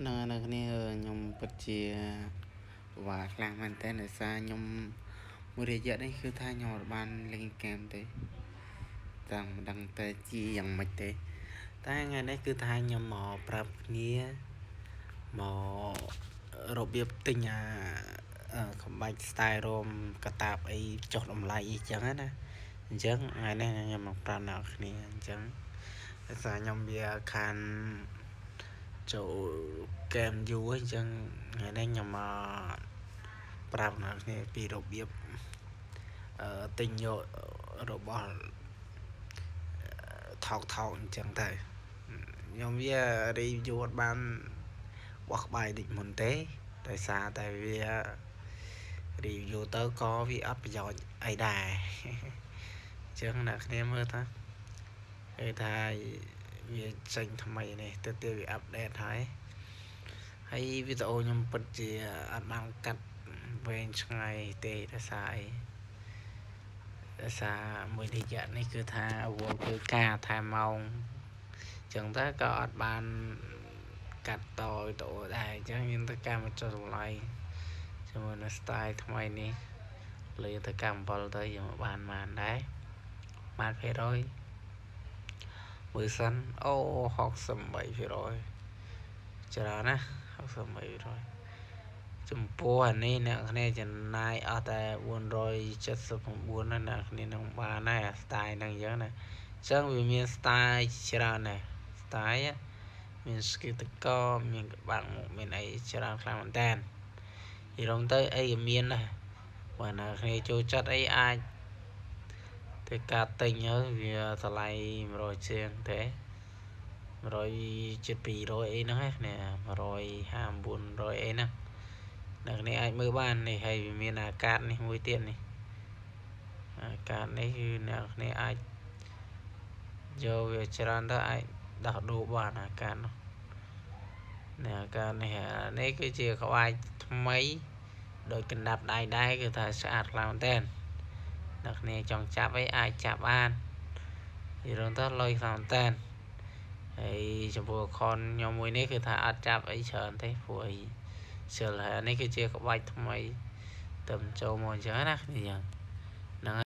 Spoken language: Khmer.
ហ្នឹងហើយអ្នកគ្នាខ្ញុំពិតជាពិបាកខ្លាំងមែនតើដោយសារខ្ញុំមួយរយៈនេះគឺថាខ្ញុំអត់បានលេងហ្គេមទេតាំងមិនដឹងតែជាយ៉ាងម៉េចទេតែថ្ងៃនេះគឺថាខ្ញុំមកប្រាប់គ្នាមករបៀបទិញអាក្បាច់ style រោមកតាបអីចុះតម្លៃអីចឹងណាអញ្ចឹងថ្ងៃនេះខ្ញុំមកប្រាប់អ្នកគ្នាអញ្ចឹងដោយសារខ្ញុំវាខានចូលហ្គេមយូរអញ្ចឹងថ្ងៃនេះខ្ញុំមកប្រាប់អ្នកគ្នាពីរបៀបទិញយករបស់ថោកថោកអញ្ចឹងទៅខ្ញុំវា review អត់បានបោះក្បាយដូចមុនទេដោយសារតែវា review ទៅក៏វាអត់ប្រយោជន៍អីដែរអញ្ចឹងអ្នកគ្នាមើលថាគេថាវាចេញថ្មីនេះទៅទៀតវា update ហើយហើយវីដេអូខ្ញុំពិតជាអត់បានកាត់វែងឆ្ងាយទេដោយសារអីដោយសារមួយរយៈនេះគឺថាវល់ធ្វើការថែមម៉ោងអញ្ចឹងទៅក៏អត់បានកាត់តវីដេអូដែរអញ្ចឹងយើងទៅការមកចុះតម្លៃជាមួយនឹង style ថ្មីនេះលើទៅកម្ម7ទៅយើងបានបានដែរបានភាគរយមើលសិនអូ63%ច្រើនណាស់63%ចំពោះអានេះអ្នកគ្នាចំណាយអស់តែ479ណាអ្នកគ្នានឹងបានដែរអា style ហ្នឹងអញ្ចឹងណាអញ្ចឹងវាមាន style ច្រើនដែរ style មានស្គីតកមានក្បាំងមុខមានអីច្រើនខ្លាំងមែនតើនិយាយរំទៅអីក៏មានដែរបើអ្នកគ្នាចូលចិត្តអីអាចធ្វើការទិញទៅវាតម្លៃ100ជាងទេ100ជិត200អីហ្នឹងណា159 100អីហ្នឹងអ្នកនេះអាចមើលបាននេះហើយវាមានអាកាសនេះមួយទៀតនេះអាកាសនេះគឺអ្នកនេះអាចយកវាច្រើនទៅអាចដោះដូរបានអាកាសនោះនេះអាកាសនេះនេះគឺជាក្បាច់ថ្មីដោយកណ្ដាប់ដៃដែរគឺថាស្អាតខ្លាំងមែនទែនអ្នកគ្នាចង់ចាប់អីអាចចាប់បាននិយាយរំទៅលុយខ្លាំងមែនទែនហើយចំពោះខនខ្ញុំមួយនេះគឺថាអត់ចាប់អីច្រើនទេព្រោះអីជិលហើយនេះគឺជាក្បាច់ថ្មីទៅចូលមកអញ្ចឹងណាគ្នាហ្នឹង។